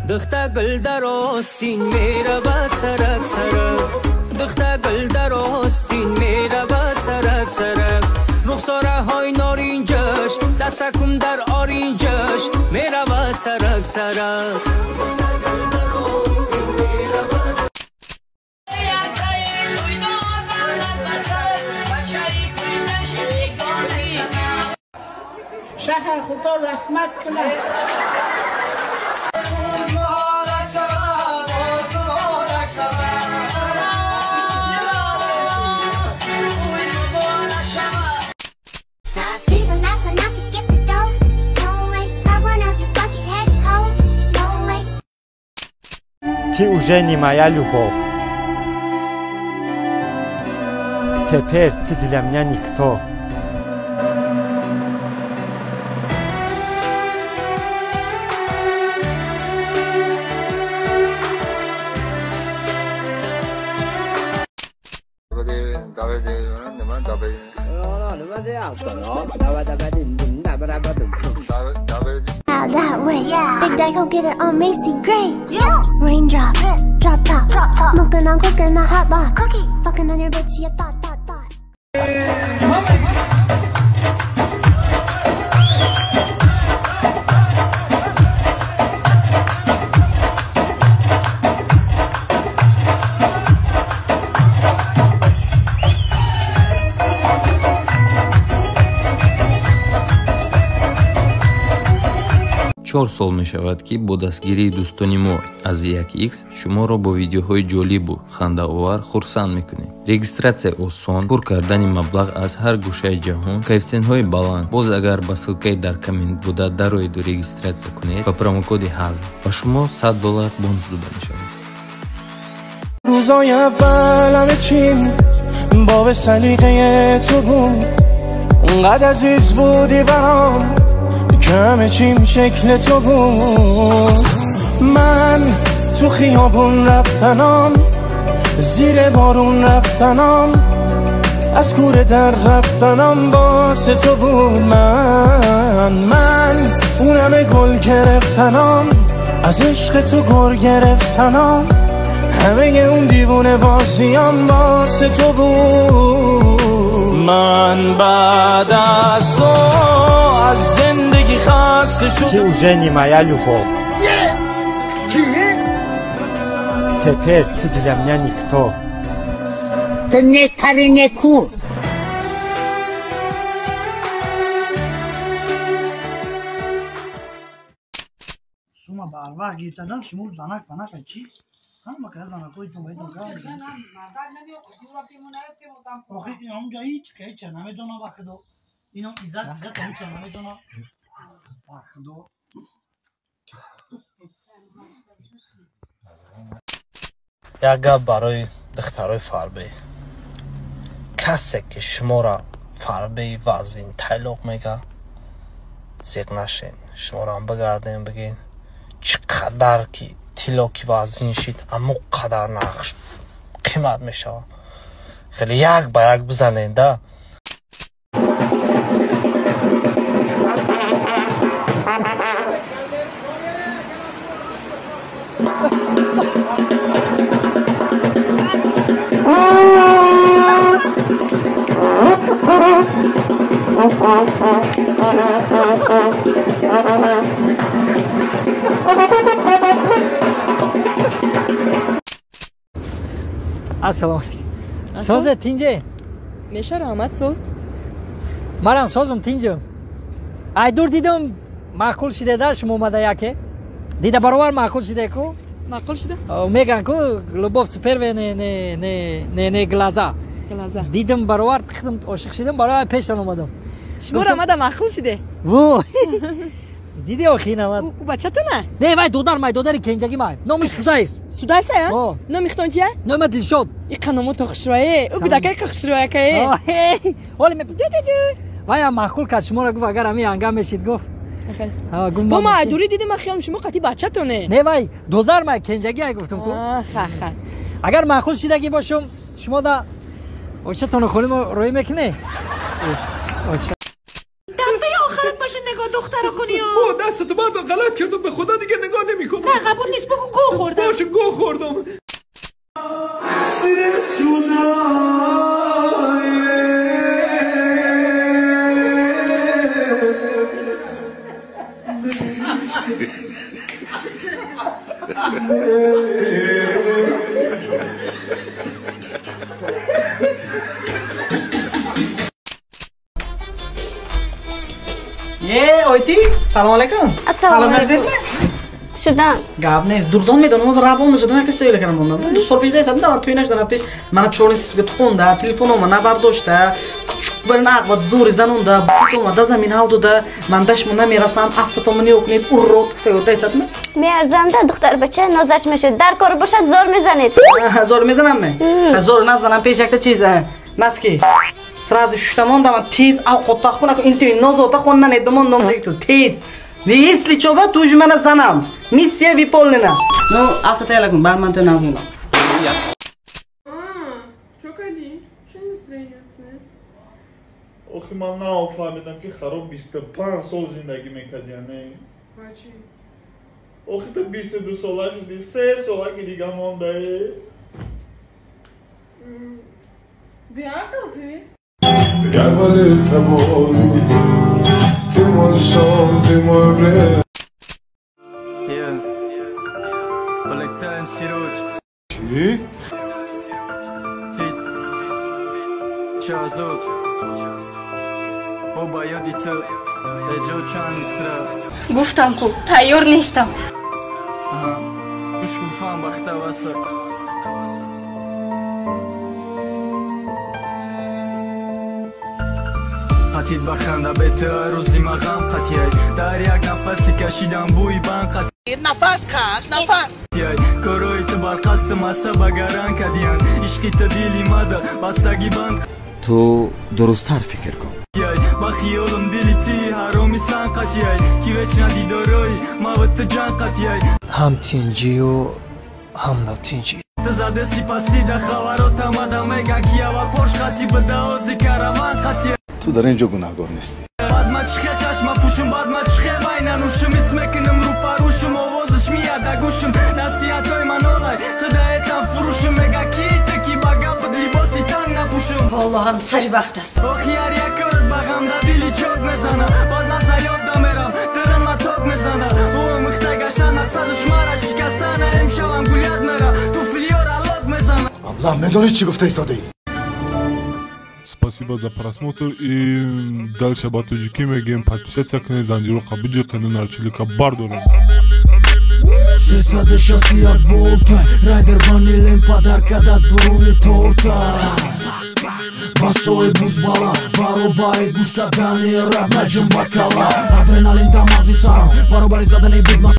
Духта гул дар остин мерава сарак сарак, духта гул дар остин мерава сарак сарак, рухсораҳои норинҷаш дастакум дар оринҷаш мерава сарак сарак. Шахар худо раҳмат кунад. Ты уже не моя любовь. Теперь ты для меня никто. That way, yeah. Big Daddy, go get it on Macy Gray. Yeah. Raindrops, drop top, drop top. Smoking on cooking the hot box. Cookie, fucking on your bitch, yeah, thought, thought, thought. Чор сол мешавад, ки бо дастгирии дӯстони мо аз 1x шуморо бо видеоҳои ҷолибу хандаовар хурсанд мекунем. Регистратсия осон, пур кардани маблағ аз ҳар гӯшаи ҷаҳон, коэффисиентҳои баланд. Боз агар ба ссылкаи дар коммент буда дароеду регистратсия кунед, ба промокоди ҳазл ба шумо $100 бонус дода мешавад. روزای اول همه چیم با سلیقه تو بود، اونقدر عزیز بودی برام که همه چیم شکل تو بود. من تو خیابون رفتنم، زیر بارون رفتنم، از کوره در رفتنم واسه تو بود. من اونم گل گرفتنم، از عشق تو گر گرفتنم، همه اون دیوونه بازیام واسه تو بود. من بعد از تو از زندگی خسته شدم. Ты уже не моя любовь. Теперь ты для меня никто. Ты не кари не кур. Сума ба арваҳ гирифтадан шумо занак банак чӣ? Ҳама кас занакои тумаитон кар. Охи ҳамҷа ҳеч ки ҳеч намедона ба худо. Ино иззат иззат ҳеч намедона. Ба худо. Як гап барои духтарои фарбе. Касе ки шуморо фарбеи вазвин тайлоқ мега, зиқ нашен. Шуморо ҳам бигардем бигин чӣ қадар ки тилло ки вазвин шид, аммо қадар нархш қимат мешавад. Хеле як ба як бизанед да. Ассалому алайкум. Созе тинҷе? Меша раҳмат соз. Манам созум тинҷам. Ай дур дидам маъқул шиде да шумо омада яке. Дида баровар маъқул шиде ку? Маъқул шиде? Меган ку любовь с первой не не не не не глаза. Глаза. Дидам баровар худам ошиқ шидам, баровар пештан омадам. Шумо омада маъқул шиде? Во. Диди охи намад. У бачатона? Не, вай додар май, додари кенҷагӣ май. Номиш Судайс. Судайс а? Номи хитон чия? Номи Дилшод. Иқа номо то хушрӯе. У гудакай қа хушрӯякае. Оли ме вай ам маъқул кард шуморо, гуфт агар ҳамин ҳангам мешид гуфт. Бо ма айдурӣ дидим, ман хиёлам шумо қати бачатоне. Не, вай додар май, кенҷагӣ ай гуфтум ку. Ха ха. Агар маъқул шидагӣ бошум, шумо да очатону холимо рӯй мекунӣ? دفعه آخرت باشه نگاه دخترا کنی. دستتو بردار، غلط کردم، به خدا دیگه نگاه نمی‌کنم. نه قبول کار نیست، بگو گو خوردم. باشه گو خوردم. Е, ойти, салом алейкум. Ассалому алейкум. Шудан. Гап нест. Дурдон медонам, оз рабон мешудам, як савол кардам мондам. 2 сол пеш дайсам, да, туй нашудан пеш. Мана чорни тухонда, телефонома набардошта, кучук бар нақ ва зури занонда, бутома да замин ҳав дода, ман дашмо намерасам, афтатома неокунед, уррот гуфта дайсадми? Меарзам да духтар бача нозаш мешуд. Дар кор бошад зор мезанед. Зор мезанам ме? Зор назанам пеш якта чиз. Наски. Сразу шуштамон дама тез авқотта хона ку интуи нозота хон нанед ба мон ном ту тез. Если чё, ту же мана занам. Миссия выполнена. Ну, автотайла кун, бар ман ту назмидам. Чё кади? Чё настроение? Охи ман нафаҳмидам ки хароб 25 сол зиндагӣ мекард, яъне. Бачи. Охи ту 22 сола шуди, 3 сола ки дига мондаи. Беақл ты? Я болею тобой, ты мой сон, ты мой бред. Black Time Siroch. Чӣ? Fit Чазок. Бо ба ёди ту эҷод чанд мисра. Гуфтам ку тайёр нестам. Гӯш гуфам бахтаваса. Қатид ба ханда бе ту рӯзи ма ғам қатияй. Дар як нафаси кашидам бӯи банд қатияй. Нафас каш, нафас. Корои ту бар қасди маса ба гаран кадиянд. Ишқи ту дили мада бастаги банд. Ту дурусттар фикр кун. Ба хиёлам дили ти ҳароми сан қатияй. Ки веч надидорои ма ва ту ҷан қатияй. Ҳам тинҷию ҳам нотинҷӣ. Ту задеси пасида хабаротам ада мега ки аввал порш қати бидаози караван қатияй. Ту дар ин ҷо гунаҳгор нестӣ. Бад ма чихе чашма пӯшум, бад ма чихе вай нанӯшум, ҳис мекунам рӯпарӯшум, овозаш меяд да гӯшум, насиҳатҳои ман олай, ту даэтам фурӯшум, мега ки ту ки ба гапат либоси танг напӯшум. Ҳоло ҳам сари вақт аст. Охи ҳар як корат ба ғам да дили чок мезана, бад назар ёд дамерам, дилам ма ток мезана, ӯ омӯхта гаштан мақсадаш мара шикастана, имшабам гулят мера, туфлиёра лок мезана. Аблаҳ, медонӣ чӣ гуфта истодаӣ? Спасибо за просмотр и дальше ба тоҷикӣ мегӯем подписаться кунед, занҷиро қабуҷи нарчилика бардорем. 361 волта райдер ванилем подарка да дуруни торта. Басои бузбала баробари гӯш кардани раб наҷум ба кала. Адреналин дар мағзи сарам баробари задани бигма.